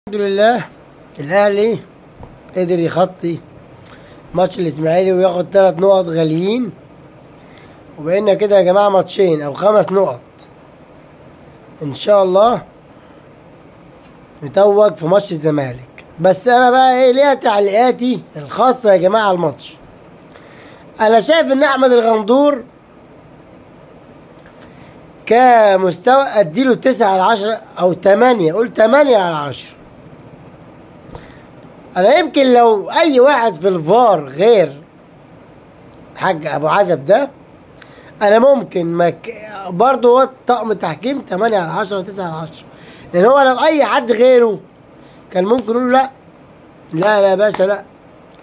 الحمد لله الاهلي قدر يخطي ماتش الاسماعيلي وياخد 3 نقط غاليين، وبقينا كده يا جماعة ماتشين او 5 نقط ان شاء الله نتوج في ماتش الزمالك. بس انا بقى ايه ليها تعليقاتي الخاصة يا جماعة على الماتش. انا شايف ان احمد الغندور كمستوى اديله 9 على 10 او 8، قول 8 على 10. انا يمكن لو اي واحد في الفار غير الحاج ابو عزب ده انا ممكن برضه هو طقم التحكيم 8 على 10 9 على 10، لان هو لو اي حد غيره كان ممكن يقول لا لا لا يا باشا، لا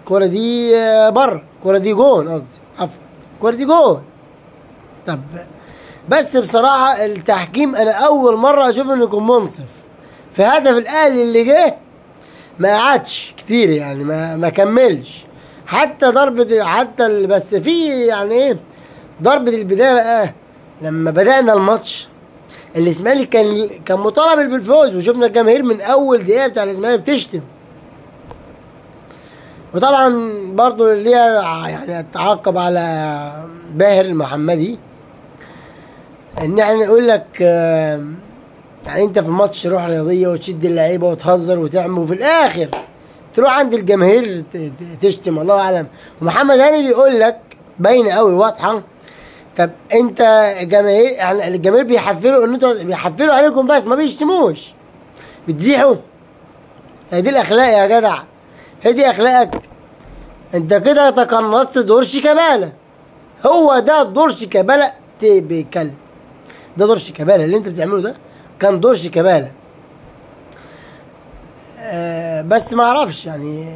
الكورة دي بره، الكورة دي جون، قصدي عفوا الكورة دي جون. طب بس بصراحة التحكيم انا اول مرة اشوف انه يكون منصف في هدف الاهلي اللي جه، ما قعدش كتير يعني ما كملش حتى ضربه، حتى بس في يعني ايه ضربه البداية بقى لما بدانا الماتش الاسماعيلي كان مطالب بالفوز، وشفنا الجماهير من اول دقيقة بتاع الاسماعيلي بتشتم. وطبعا برضو ليها يعني اتعاقب على باهر المحمدي، ان احنا نقول لك يعني انت في الماتش روح رياضية وتشد اللعيبة وتهزر وتعمل، وفي الاخر تروح عند الجماهير تشتم، الله اعلم. ومحمد هاني بيقول لك باينة قوي واضحة، طب انت جماهير يعني الجماهير بيحفلوا ان انتوا بيحفلوا عليكم بس ما بيشتموش، بتزيحوا. هي دي الاخلاق يا جدع، هي دي اخلاقك انت كده. تقنصت دور شيكابالا، هو ده دور شيكابالا بيتكلم، ده دور شيكابالا اللي انت بتعمله ده كان دور شيكابالا. بس ما اعرفش يعني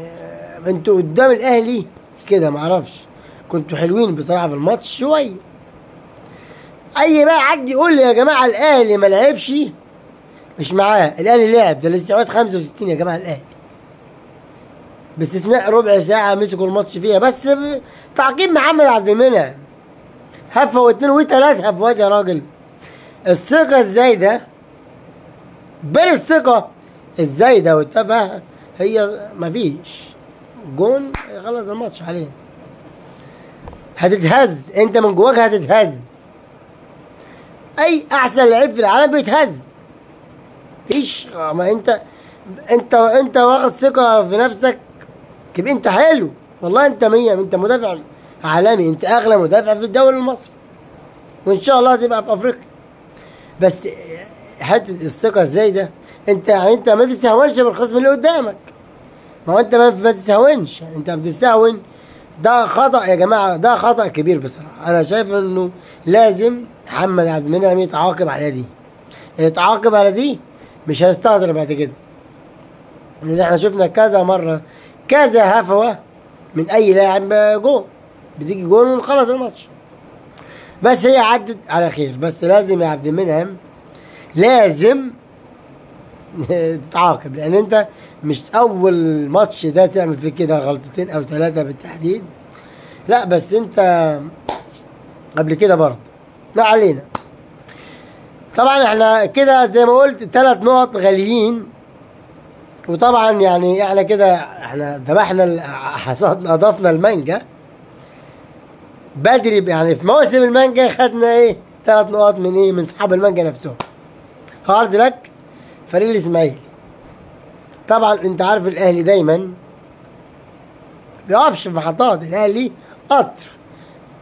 انتوا قدام الاهلي كده ما اعرفش، كنتوا حلوين بصراحة في الماتش شوية. اي بقى حد يقول لي يا جماعة الاهلي ما لعبش، مش معاه، الاهلي لعب، ده الاستحواذ 65 يا جماعة الاهلي، باستثناء ربع ساعة مسكوا الماتش فيها. بس تعقيب محمد عبد المنعم هفه واثنين وثلاث هفوات يا راجل. الثقة الزايدة، بل الثقة الزايدة والتفاهه هي مفيش جون يخلص الماتش حاليا. هتتهز انت من جواك، هتتهز. اي احسن لعيب في العالم بيتهز، مفيش. ما انت انت انت واخد ثقة في نفسك، يبقى انت حلو والله، انت 100، انت مدافع عالمي، انت اغلى مدافع في الدوري المصري، وان شاء الله هتبقى في افريقيا. بس حتة الثقة الزايدة انت يعني انت ما تستهونش بالخصم اللي قدامك، ما هو انت ما تستهونش، يعني انت بتستهون، ده خطأ يا جماعة، ده خطأ كبير بصراحة. انا شايف انه لازم محمد عبد المنعم يتعاقب على دي، يتعاقب على دي، مش هيستهتر بعد كده. لان احنا شفنا كذا مرة كذا هفوة من اي لاعب جون، بتيجي جون ونخلص الماتش. بس هي عدت على خير، بس لازم يا عبد المنعم لازم تتعاقب، لان انت مش اول ماتش ده تعمل فيه كده غلطتين او 3 بالتحديد، لا بس انت قبل كده برضه. ما علينا، طبعا احنا كده زي ما قلت 3 نقط غاليين، وطبعا يعني احنا كده احنا ذبحنا حصدنا اضفنا المانجا بدري، يعني في موسم المانجا خدنا ايه 3 نقط من ايه، من اصحاب المانجا نفسهم. hard luck فريق الاسماعيلي. طبعا انت عارف الاهلي دايما بيقفش في محطات، الاهلي قطر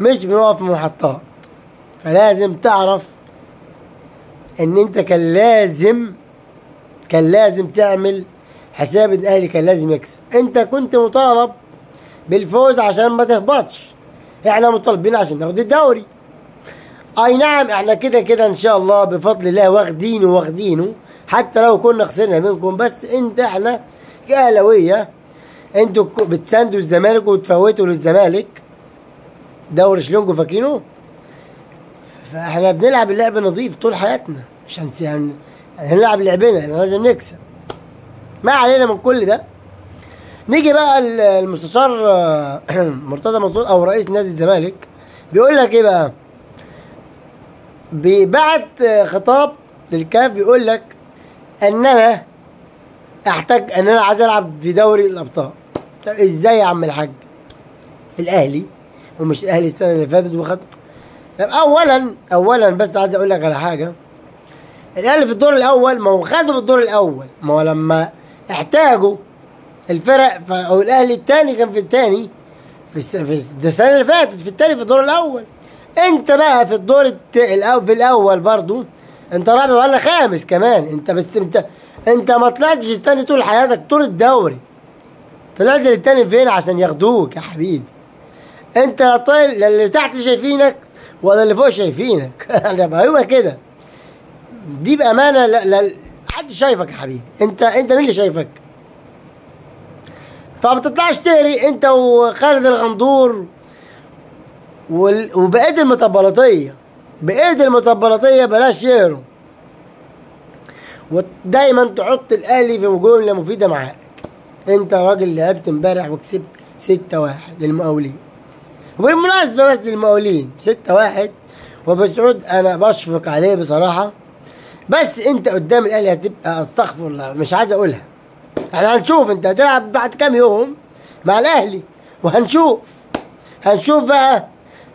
مش بيقف في محطات، فلازم تعرف ان انت كان لازم تعمل حساب ان الاهلي كان لازم يكسب. انت كنت مطالب بالفوز عشان ما تهبطش، احنا مطالبين عشان ناخد الدوري. اي نعم احنا كده كده ان شاء الله بفضل الله واخدينه واخدينه، حتى لو كنا خسرنا منكم، بس انت احنا كاهلاويه انتوا بتساندوا الزمالك وتفوتوا للزمالك دوري شلونجو فاكرينه، فاحنا بنلعب اللعب نظيف طول حياتنا، مش هنلعب لعبنا، احنا لازم نكسب. ما علينا من كل ده، نيجي بقى المستشار مرتضى منصور او رئيس نادي الزمالك بيقول لك ايه بقى، بيبعت خطاب للكاف بيقول لك اننا احتاج ان انا عايز العب في دوري الابطال. طب ازاي يا عم الحاج؟ الاهلي ومش الاهلي السنة اللي فاتت وخد. طب اولا بس عايز اقول لك على حاجة، الاهلي في الدور الاول ما هو خده في الدور الاول، ما هو لما احتاجوا الفرق او الاهلي الثاني كان في الثاني في السنة اللي فاتت في الثاني في الدور الاول. انت بقى في الدور في الاول برضو انت رابع ولا خامس كمان، انت بس انت ما طلعتش الثاني طول حياتك طول الدوري، طلعت للثاني فين عشان ياخدوك يا حبيبي؟ انت لا طايل لا اللي تحت شايفينك ولا اللي فوق شايفينك. هو كده دي بامانه، لا حد شايفك يا حبيبي، انت مين اللي شايفك؟ فما تطلعش تهري انت وخالد الغندور وبقية المطبلطيه، بقية المطبلطيه بلاش يهروا، ودايما تحط الاهلي في جملة مفيدة معاك. انت راجل لعبت امبارح وكسبت 6-1 للمقاولين، وبالمناسبة بس للمقاولين 6-1، وابو سعود انا بشفق عليه بصراحة، بس انت قدام الاهلي هتبقى استغفر الله مش عايز اقولها. احنا هنشوف انت هتلعب بعد كام يوم مع الاهلي، وهنشوف بقى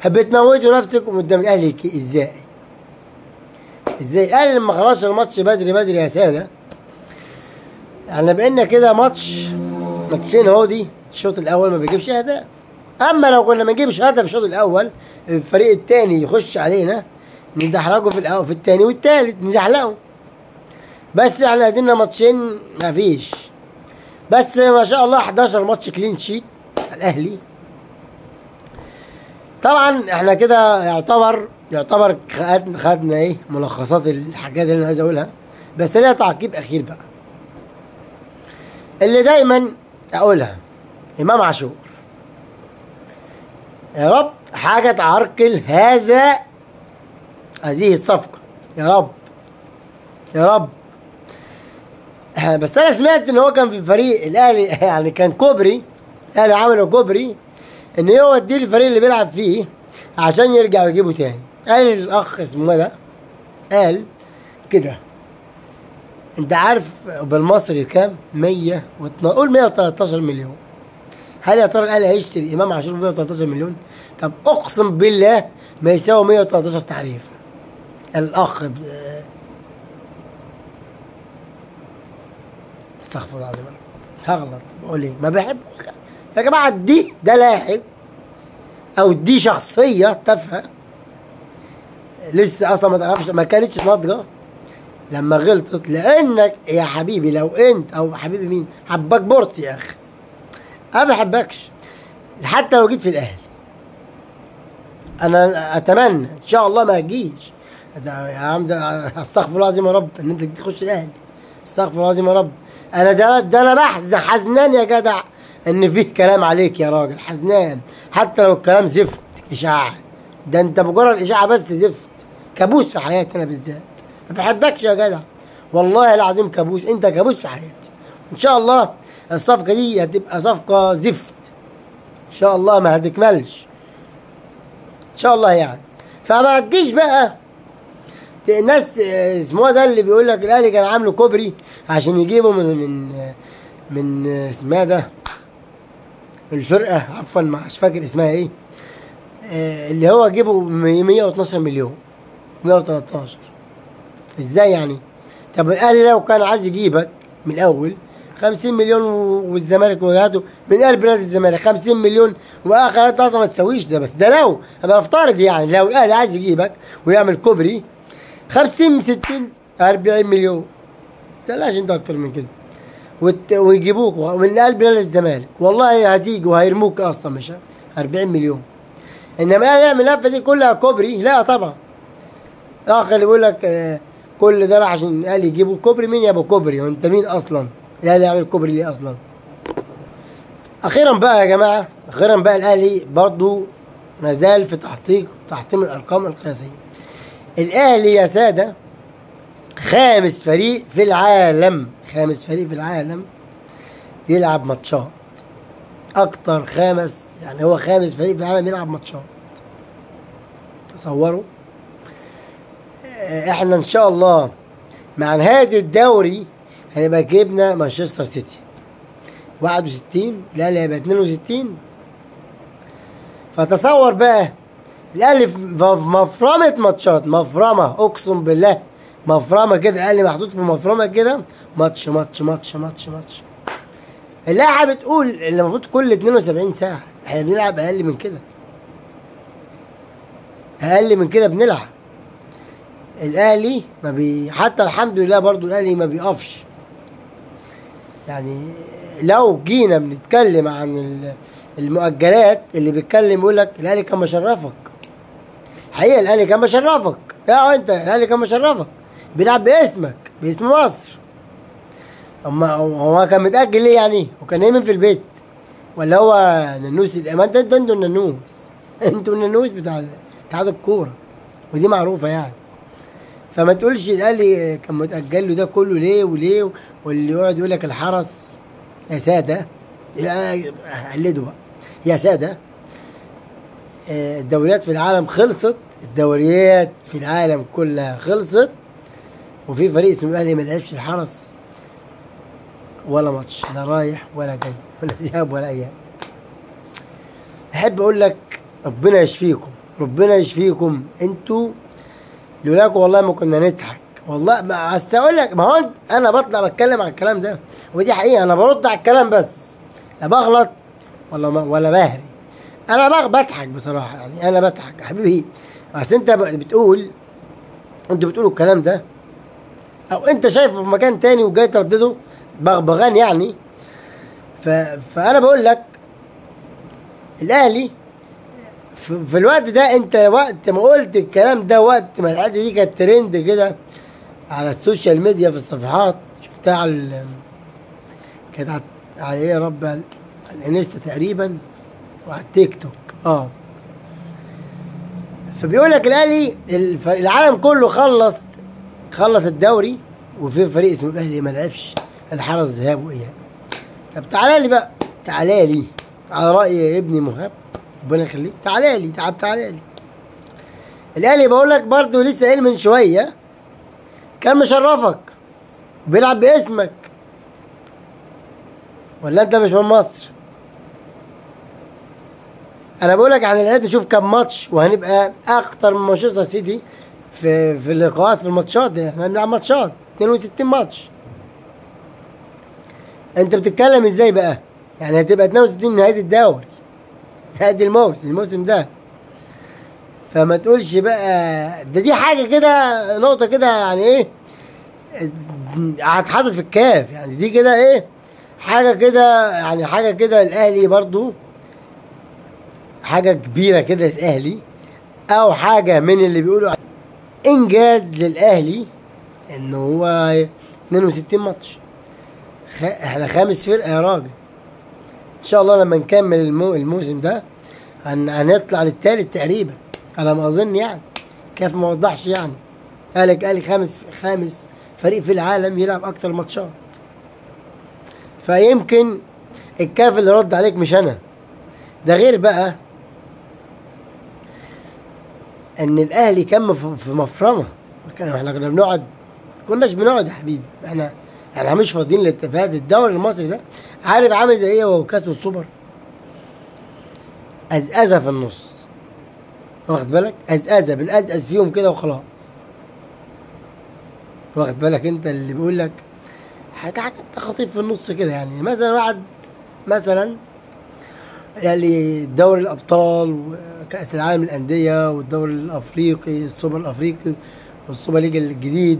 بتموتوا نفسكم قدام الاهلي ازاي. ازاي الاهلي لما خلص الماتش بدري بدري يا ساده؟ احنا بقينا كده ماتشين اهو، دي الشوط الاول ما بيجيبش اهداف. اما لو كنا ما نجيبش هدف الشوط الاول الفريق الثاني يخش علينا ندحرجه في الاول في الثاني والثالث نزحلقه. بس احنا قدمنا ماتشين ما فيش، بس ما شاء الله 11 ماتش clean sheet على الاهلي. طبعا احنا كده يعتبر خدنا ايه ملخصات الحاجات اللي انا عايز اقولها، بس ليها تعقيب اخير بقى اللي دايما اقولها. امام عاشور يا رب حاجة تعرقل هذه الصفقة يا رب يا رب. بس انا سمعت ان هو كان في فريق الاهلي، يعني كان كوبري الاهلي عملوا كوبري ان هو يوديه الفريق اللي بيلعب فيه عشان يرجع ويجيبه تاني. قال الاخ اسمه ده قال كده، انت عارف بالمصري كام؟ 112، قول 113 مليون. هل يا ترى الاهلي هيشتري امام عاشور ب 113 مليون؟ طب اقسم بالله ما يساوي 113 تعريف. الاخ استغفر الله العظيم، هغلط بقول ايه؟ ما بحب يا جماعة دي، ده لاعب او دي شخصية تافهة لسه اصلا ما تعرفش، ما كانتش ناضجة لما غلطت. لانك يا حبيبي لو انت او حبيبي مين حباك بورت يا اخي، انا ما بحبكش حتى لو جيت في الاهلي. انا اتمنى ان شاء الله ما تجيش يا عم، ده استغفر الله العظيم يا رب ان انت تخش الاهلي، استغفر الله العظيم يا رب. انا ده انا بحزن حزنان يا جدع ان فيه كلام عليك يا راجل، حزنان حتى لو الكلام زفت اشاعة، ده انت مجرد اشاعة بس زفت، كابوس في حياتي انا بالذات. ما بحبكش يا جدع والله العظيم، كابوس، انت كابوس في حياتي. ان شاء الله الصفقة دي هتبقى صفقة زفت ان شاء الله، ما هتكملش ان شاء الله يعني. فما تجيش بقى الناس اسمه ده اللي بيقول لك الاهلي كان عامله كوبري عشان يجيبوا من اسمها ده الفرقة، عفوا مش فاكر اسمها ايه، اللي هو جيبه 112 مليون 113. ازاي يعني؟ طب الاهلي لو كان عايز يجيبك من الاول 50 مليون والزمالك وجهاته من قلب نادي الزمالك 50 مليون واخر ثلاثة ما تسويش ده. بس ده لو انا بفترض يعني لو الاهلي عايز يجيبك ويعمل كوبري 50 60 40 مليون، تلاش انت اكتر من كده، ويجيبوك من قلب نادي الزمالك والله هتيجي وهيرموك اصلا مش 40 مليون. انما الاهلي يعمل اللفة دي كلها كوبري؟ لا طبعا. الاخ اللي بيقول لك كل ده راح عشان الاهلي يجيبوا كوبري، مين يا ابو كوبري؟ وانت مين اصلا؟ الاهلي يعمل كوبري ليه اصلا؟ اخيرا بقى يا جماعة، اخيرا بقى الاهلي برضو ما زال في تحطيم الارقام القياسية. الاهلي يا ساده خامس فريق في العالم، خامس فريق في العالم يلعب ماتشات اكتر، خامس يعني هو خامس فريق في العالم يلعب ماتشات. تصوروا. احنا ان شاء الله مع نهاية الدوري هنبقى جبنا مانشستر سيتي 61، الاهلي هيبقى 62. فتصور بقى الاهلي في مفرمه ماتشات، مفرمه اقسم بالله مفرمه كده، الاهلي محطوط في مفرمه كده، ماتش ماتش ماتش ماتش ماتش. اللائحة بتقول اللي المفروض كل 72 ساعة، احنا بنلعب اقل من كده، اقل من كده بنلعب. الاهلي ما حتى الحمد لله برضو الاهلي ما بيقفش. يعني لو جينا بنتكلم عن المؤجلات، اللي بيتكلم يقول لك الاهلي كان مشرفك. حقيقة الاهلي كان مشرفك، يا انت الاهلي كان مشرفك، بيلعب باسمك، باسم مصر. اما هو كان متأجل ليه يعني؟ وكان نايم في البيت ولا هو ننوس؟ ما انت انتوا الننوس، انتوا الننوس بتاع اتحاد الكورة، ودي معروفة يعني. فما تقولش الاهلي كان متأجل له ده كله ليه وليه، واللي يقعد يقول لك الحرس يا ساده، قلدوا بقى يا ساده. الدوريات في العالم خلصت، الدوريات في العالم كلها خلصت، وفي فريق اسمه الاهلي ما لعبش الحرس ولا ماتش، لا رايح ولا جاي ولا ذهاب ولا اياب. احب اقول لك ربنا يشفيكم، ربنا يشفيكم انتوا، لولاكم والله ما كنا نضحك والله. ما اصل اقول لك، ما هو انا بطلع بتكلم على الكلام ده ودي حقيقة، انا برد على الكلام بس لا بغلط ولا بهري، انا بضحك بصراحة يعني، انا بضحك يا حبيبي. اصل انت بتقول، انتوا بتقولوا الكلام ده او انت شايفه في مكان تاني وجاي تردده بغبغان يعني. فانا بقول لك الاهلي في الوقت ده، انت وقت ما قلت الكلام ده، وقت ما الحاجة دي كانت ترند كده على ال social media في الصفحات، شفتها على كانت على ايه يا رب، على الانستا تقريبا وعلى التيك توك. فبيقول لك الاهلي العالم كله خلص الدوري، وفي فريق اسمه الاهلي ما لعبش الحرس ذهاب واياب. طب تعالى لي بقى، تعالى لي على راي ابني مهاب ربنا يخليك، تعالى لي، تعالى لي. الاهلي بقول لك برضه لسه قايل من شوية كان مشرفك وبيلعب باسمك، ولا انت مش من مصر؟ انا بقول لك يعني لعبنا نشوف كام ماتش وهنبقى اخطر من مانشستر سيتي في اللقاءات، في الماتشات. احنا بنلعب ماتشات 62 ماتش، انت بتتكلم ازاي بقى؟ يعني هتبقى 62 نهاية الدوري، نهاية الموسم ده. فما تقولش بقى ده، دي حاجة كده، نقطة كده يعني ايه هتحطت في الكاف يعني، دي كده ايه حاجة كده يعني، حاجة كده الاهلي برضو حاجة كبيرة كده للاهلي، او حاجة من اللي بيقولوا انجاز للاهلي ان هو 62 ماتش. احنا خامس فرقه يا راجل، ان شاء الله لما نكمل الموسم ده هنطلع للتالت تقريبا على ما اظن يعني، كيف ما وضحش يعني. قال خامس فريق في العالم يلعب اكتر ماتشات، فيمكن الكاف اللي رد عليك مش انا ده. غير بقى ان الاهلي كان في مفرمه، احنا كنا بنقعد، كناش بنقعد يا حبيبي، احنا مش فاضيين للاتفاقات. الدوري المصري ده عارف عامل زي ايه؟ هو كاس والسوبر، ازازة في النص، واخد بالك؟ ازازة بنأزأز فيهم كده وخلاص، واخد بالك؟ انت اللي بيقول لك حاجة خطيف في النص كده يعني. مثلا واحد مثلا يعني دوري الابطال وكاس العالم للاندية والدوري الافريقي، السوبر الافريقي وال Super League الجديد،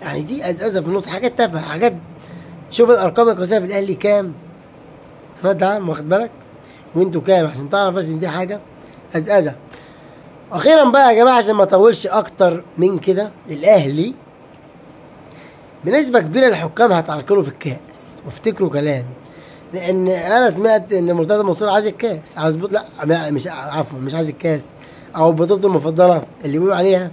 يعني دي ازازة في النص، حاجات تافهة، حاجات. شوف الارقام القياسية في الاهلي كام، احمد واخد بالك؟ وانتوا كام، عشان تعرف بس ان دي حاجة ازازة. اخيرا بقى يا جماعة عشان ما اطولش اكتر من كده، الاهلي بنسبة كبيرة الحكام هتعرقله في الكاس، وافتكروا كلامي، لان انا سمعت ان مرتضى منصور عايز الكاس، عاوز لا مش عفوا مش عايز الكاس، او بطولته المفضلة اللي بيقولوا عليها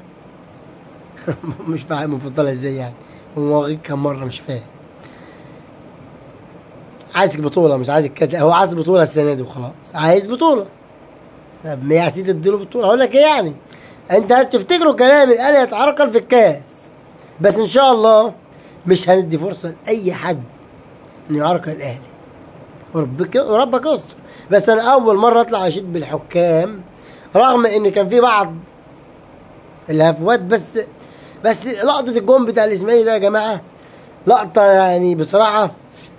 مش فاهم مفضلة ازاي يعني، هو واخد كام مرة مش فاهم. عايز بطوله مش عايز الكاس، لا هو عايز بطوله السنة دي وخلاص، عايز بطوله. طب يا سيدي اديله بطوله، هقول لك ايه يعني؟ انت هتفتكروا كلامي، الاهلي هيتعرقل في الكاس، بس ان شاء الله مش هندي فرصة لاي حد انه يعرقل الاهلي، وربك يستر. بس انا اول مرة اطلع اشيد بالحكام، رغم ان كان في بعض الهفوات، بس لقطة الجون بتاع الاسماعيلي ده يا جماعة لقطة يعني بصراحة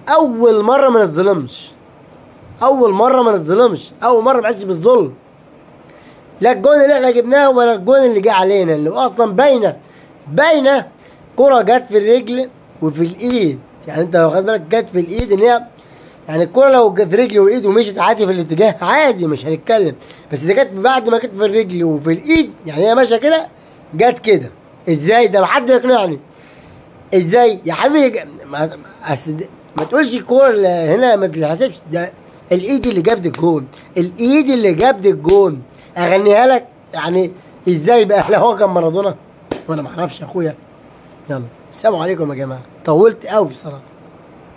اول مرة ما نتظلمش، اول مرة ما نتظلمش، اول مرة ما نحسش بالظلم. لا الجون اللي احنا جبناه ولا الجون اللي جه علينا، اللي اصلا باينة كره جت في الرجل وفي الايد. يعني انت لو خد بالك جت في الايد، ان هي يعني الكره لو في رجل والايد ومشيت عادي في الاتجاه عادي مش هنتكلم، بس دي جت بعد ما جت في الرجل وفي الايد، يعني هي ماشية كده جت كده ازاي؟ ده حد يقنعني ازاي يا حبيبي؟ ما تقولش الكورة هنا ما تتحسبش، ده الايد اللي جابت الجون، الايد اللي جابت الجون اغنيها لك يعني ازاي بقى؟ لا هو كان مارادونا وانا ما اعرفش يا اخويا. يلا السلام عليكم يا جماعة، طولت قوي بصراحة.